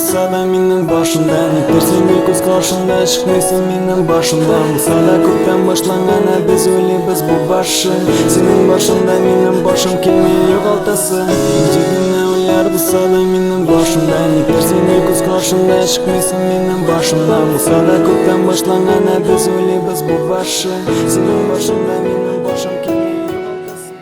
булса да минем башымда. Никтер син гел күз каршымда, чыкмыйсың минем башымнан. Булса да күптән башланган, ә без уйлыйбыз бу башы. Синең башыңда минем башым килми югалтасы. Нинди генә уйлар булса да минем башымда. Никтер син гел күз каршымда, чыкмыйсың минем башымнан. Булса да күптән башланган, ә без уйлыйбыз бу башы. Синең башыңда минем башым килми югалтасы.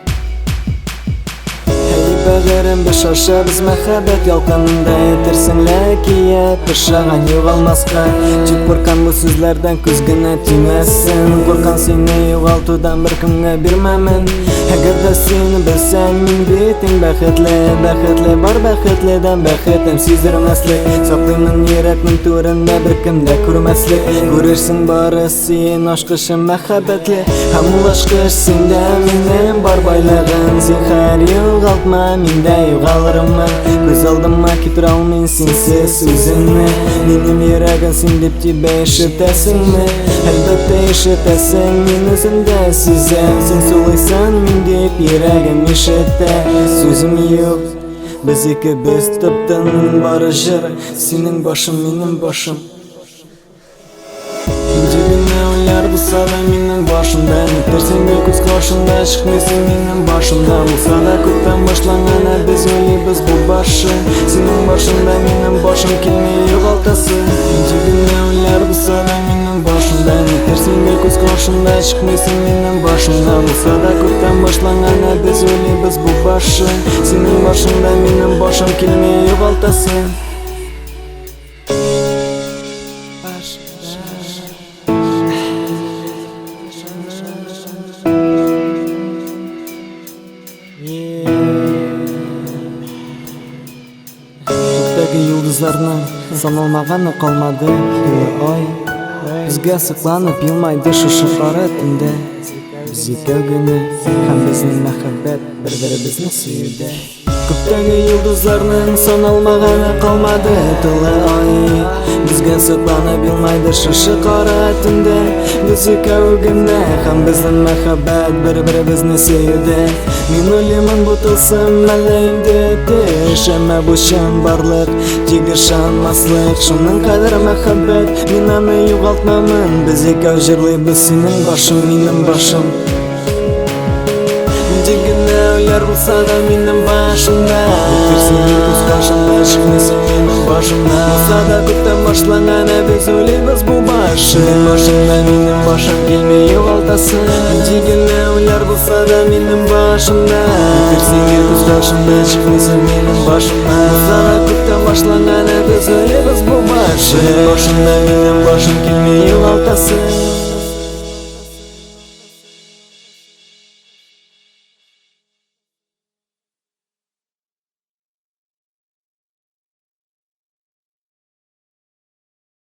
Әй, бәгырем, без шашабыз мәхәббәт ялкынында. Әйтерсең ләкият ошаган югалмаска. Тик куркам бу сүзләрдән күз генә тимәсен. Куркам сине югалтудан, беркемгә бирмәмен. Әгәр дә син белсәң, мин бит иң бәхетле. Бәхетле бар бәхетледән бәхетем сиздермәслек. Саклыймын йөрәкнең түрендә, беркем дә күрмәслек. Күрерсең бары син, ачкычым мәхәббәтле. Һәм ул ачкыч синдә, минем бар байлыгым. Зинһар югалтма, мин дә югалырмын. Күз алдыма китерә алмыйм синсез үземне. Минем йөрәгем син дип тибә, ишетәсеңме? Әлбәттә ишетәсең, мин үзем дә сизәм. Син сулыйсың мин дип, йөрәгем ишетә. Сүзем юк, без икебез тып-тын, бары җыр. Синең башың, минем башым. Нинди генә уйлар булса да минем башымда. Никтер син гел күз каршымда, чыкмыйсың минем башымнан. Булса да күптән башланган, ә без уйлыйбыз бу башы. Синең башыңда минем башым килми югалтасы. Нинди генә уйлар булса да минем башымда. Никтер син гел күз каршымда, чыкмыйсың минем башымнан. Булса да күптән башланган, ә без уйлыйбыз бу башы. Синең башыңда минем башым килми югалтасы. Күктәге йолдызларның саналмаганы калмады. Тулы ай безгә сокланып елмайды шушы кара төндә. Без икәү генә һәм безнең мәхәббәт бер-беребезне сөюдә. Күктәге йолдызларның саналмаганы калмады. Тулы ай безгә сокланып елмайды шушы кара төндә. Без икәү генә һәм безнең мәхәббәт бер-беребезне сөюдә. Мин уйлыймын, бу тылсым әллә инде төш, әмма бу чынбарлык, тик ышанмаслык. Шуның кадәр мәхәббәт, мин аны югалтмамын. Без икәү җырлыйбыз, синең башың, минем башым. Нинди генә уйлар булса да минем башымда. Никтер син күз каршымда, чыкмыйсың минем башымнан. Булса да күптән башланган, ә без уйлыйбыз бу башы. Синең башыңда минем башым килми югалтасы. Нинди генә уйлар булса да минем башымда. Никтер син күз каршымда, чыкмыйсың минем башымнан. Булса да күптән башланган, ә без уйлыйбыз бу башы. Синең башыңда минем башым килми югалтасы.